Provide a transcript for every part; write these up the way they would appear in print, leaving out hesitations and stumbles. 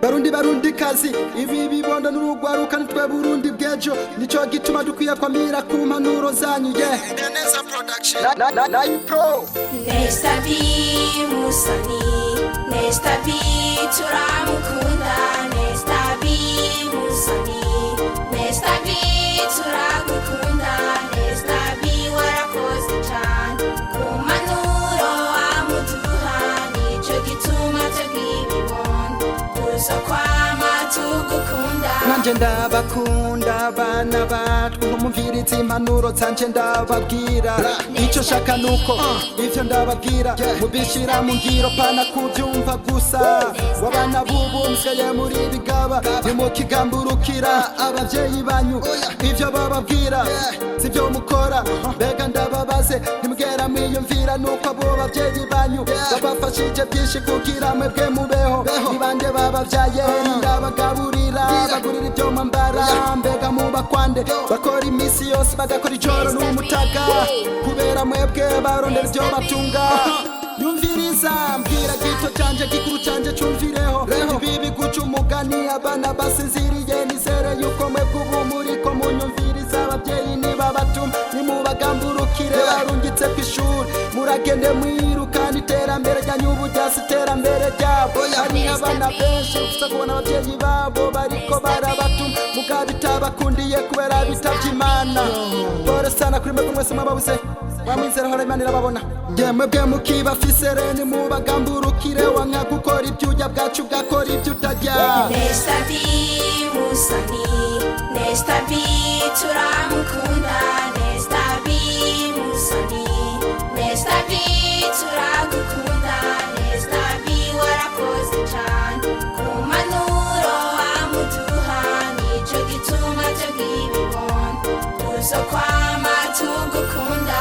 Barundi, Barundi kazi, ibi bibondo n'urugwaruka nitwe Burundi bw'ejo. Nico gituma dukwiye kwamira ku mpanuro zanyu, yeah. Nesta B Musani, Nesta B turamukunda. Nesta B Musani, Nesta B turagukunda. Nesta B, warakoze cane ku manuro amuduha. Nico gituma tubw'ibibondo tuzokwama tugukunda. Nanje ndabakunda, bana batwe. Nkumumviriza impanuro zanje ndababwira. Icyo shaka nuko ivyo ndababwira mubishira mu ngiro, pana kuvyumva gusa. Wabana bubu musigaye muri bigaba, ntimukigamburukira abavyeyi banyu. Ivyo bababwira sivyo mukora. Mbega ndababaze, ntimugera mwiyumvira nuko abo bavyeyi banyu babafashije byinshi kugira mwebwe mubeho? Ni bande babavyaye? Ndabagaburira, bagurira ibyo mwambara. Mbega mubakwande bakora iminsi yose, bagakora ijoro n'umutaga kubera mwebwe, barondera ibyo batunga? Yumviriza, mbwira gito canje, gikuru canje, cumvireho ibi biguca umugani abana basinziriye. Nizere yuko mwebwe ubu muriko munyumviriza. Abavyeyi nibabatuma nimubagamburukire. Barungitse kw'ishuri, muragende mwirukana. Iterambere ryanyu ubu ryasi iterambere ryabo. Hariho abana benshi uza kubona abavyeyi babo bariko barabatuma, mugabo bitabakundiye kubera bitavye Imana. Pole sana kuri mwebwe mwese mwababuze. Wamwizera hora, Imana irababona. Yemwe bwe mukibafise reni, mubagamburukire. Wanka gukora ibyo urya bwacu, ugakora ibyo utarya. Nesta B Musani, Nesta B turamukunda. Nesta B Musani, Nesta B turagukunda. Nesta B, warakoze cane ku manuro amuduha. Nico gituma tubw'ibibondo tuzokwama tugukunda.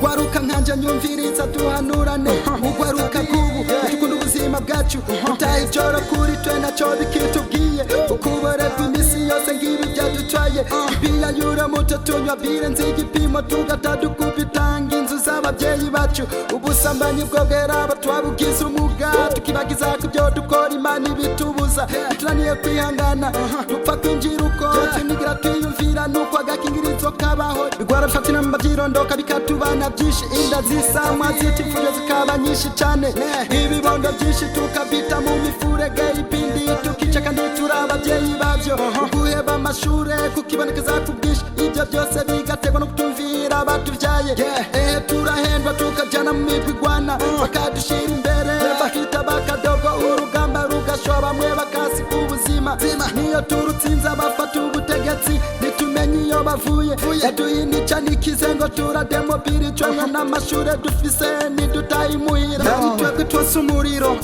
Gwaruka nkanje, nyumviriza duhanurane. Ugwaruka kubu dukunda ubuzima bwacu, utaha ijoro kuri twe nacyo bikitubwiye. Ukuborerwa iminsi yose, ngibi byadutwaye. Ibiya yura muto tunywa birenze igipimo, tugata dukubitanga inzu z'ababyeyi bacu. Ubusambanyi bwo bwera twabugize umwuga, tukibagiza ku byo dukora Imana ibitubuza. Bitunaniye kwihangana, dupfa kwinjira uko tunigira twiyumvira nuko agakingirizo kabaho. Bigwara bifatina mu byirondoka, bikatubana byinshi. Inda zisamwa zitifuje zikaba nyinshi cane, ibibondo byinshi tukabita mu mifurege, ibindi tukica kandi turi ababyeyi babyo. Guheba amashure kukibonekeza ku bwinshi, ibyo byose bigaterwa no kutumvira abatuvyaye. Ehe, turahendwa tukajana mu migwi igwana, bakadushira imbere, bakita bakadogo, urugamba rugashoba, bamwe bakasiga ubuzima. Niyo turutsinze, abafata ubutegetsi ntitumenye iyo bavuye, baduhinica nikize ngo turademobirijwe n'amashure dufise ntidutaye imuhira. Twebwe twose umuriro.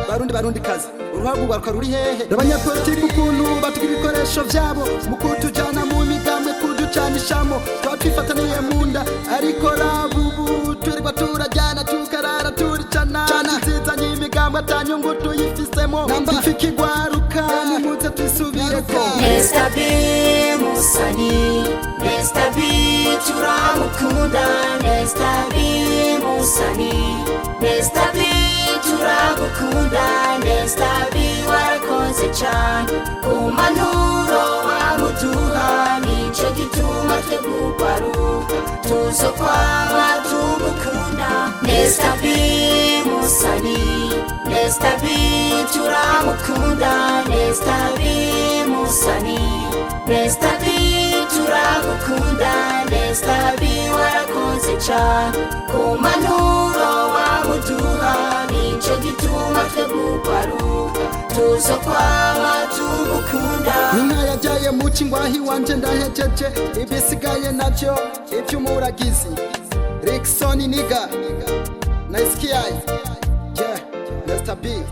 Barundi, Barundi kazi, uruhagubaruka ruri hehe? Abanyapolitiki ukuntu batuga ibikoresho vyabo mu kutujana mu migambwe, kuducanishamo, tuba twifataniye mu nda. Ariko raba ubu twirirwa turajyana, tukarara turicana, tuzizanye imigambwe atanyungu tuyifisemo. Ifikigwaruka, nimuze twisubireko. Nesta B Musani, Nesta B turamukunda. Nesta B Musani, Nesta B turagukunda. Nesta B, warakoze cane ku manuro wamuduha. Nico gituma twebugwaruka tuzokwama tugukunda. Nesta B Musani, Nesta B turamukunda. Nesta B Musani, Nesta B turagukunda. Nesta B, warakoze cane ku manuro wamuduha. Nico gituma twebugwaruka tuzokwama tugukunda. Inka yajyaye muci ngwahi wanje, ndahejeje. Ibisigaye navyo ivy'umuragizi Rickson Niga. Nice kiai, yeah. Mr. B.